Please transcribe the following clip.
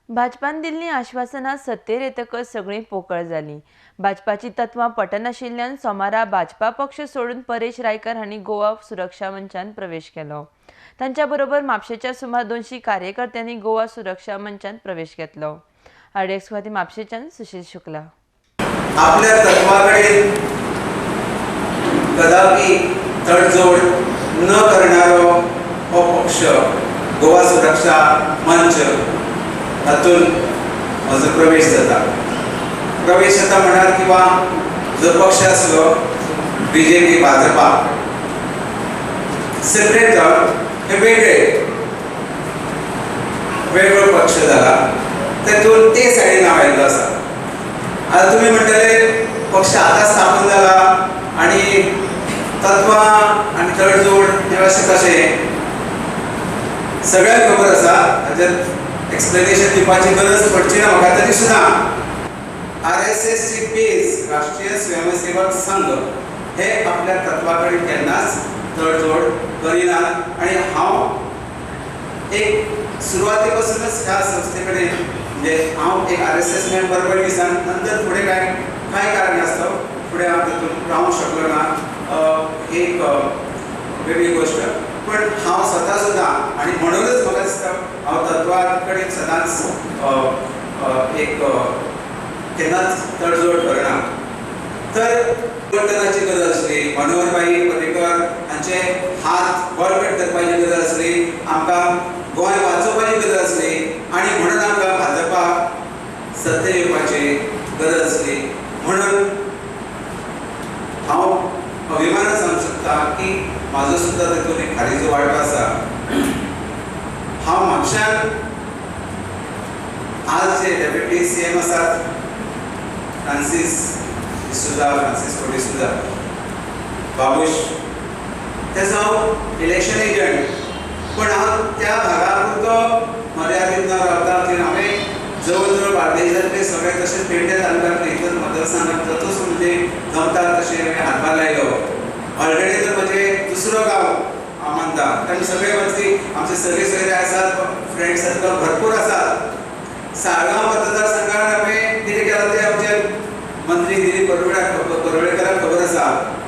भाजपान दिल्लीं आश्वासनां सत्तेर येतकच सगळीं पोकळ जालीं. भाजपाची तत्वां पटनाशिल्ल्यान सोमारा भाजपा पक्ष सोडून परेश रायकर हांणी गोवा सुरक्षा मंचान प्रवेश केलो. तांच्या बरोबर म्हापशेच्या सुमार 200 कार्यकर्त्यांनी गोवा सुरक्षा मंचान प्रवेश घेतलो. आरडीएक्स खातीर म्हापशेच्यान सुशील शुक्ला. आपल्या तत्वाकडेन कदापि तडजोड न करणारो हो पक्ष गोवा सुरक्षा मंच, तातूंत म्हजो प्रवेश जाता. प्रवेश जाता म्हळ्यार किंवा जो पक्ष आसलो बीजेपी, भाजपा, सेपरेट जावन हे वेगळे वेगळो पक्ष जाला, तेतून ते सायडीन हांव आयिल्लो आसा. आतां तुमी म्हणटले, पक्ष आतां स्थापन जाला आनी तत्वां आनी तडजोड हें अशें कशें? सगळ्यांक खबर आसा, हाजेर एक्सप्लेनेशन दिवपाची गरज पडची ना म्हाका. तरी सुद्दां आरएसएसची बेज, राष्ट्रीय स्वयंसेवक संघ, हे आपल्या तत्वा कडेन केन्नाच तडजोड करिनात आनी हांव एक सुरवाते पासूनच ह्या संस्थे कडेन, म्हणजे हांव एक आरएसएस मेंबर पयलीं सान. नंतर फुडें कांय कांय कारण आसता, फुडें हांव तातूंत रावंक शकलो ना, एक वेगळी गोश्ट. पण हांव स्वता सुद्दां आनी म्हणूनच म्हाका दिसता, हांव तत्वा कडेन सदांच एक केन्नाच तडजोड करना. तर परिवर्तनाची गरज आसली, मनोहरभाई पर्रीकर हांचे हात बळकट करपाची गरज आसली, आमकां गोंय वाचोवपाची गरज आसली आनी म्हणून आमकां भाजपा सत्तेर येवपाची गरज आसली. म्हणून हांव अभिमानान सांगूंक शकता की म्हाजो सुद्दां तातूंत एक खारीचो वांटो आसा. हांव म्हापश्यान आज जे डेप्युटी सीएम आसात, फ्रांसीस डिसुजा, फ्रांसिस्को डिसुजा बाबूश, तेजो हांव इलेक्शन एजंट. पण हांव त्या भागा पुरतो मर्यादीत न रावता की हांवें जवळ जवळ बार्देजांतले सगळे, तशेंच पेडणे तालुक्यांतले, इतलोच मतदारसंघात जतोच म्हणजे जमता तशें हांवें हातभार लायलो. ऑलरेडी तर म्हजे दुसरो गांव हांव मानता, कारण सगळे वचपी आमचे सगळे सोयरे आसात, फ्रेंड सर्कल भरपूर आसात. साळगांव मतदारसंघात हांवें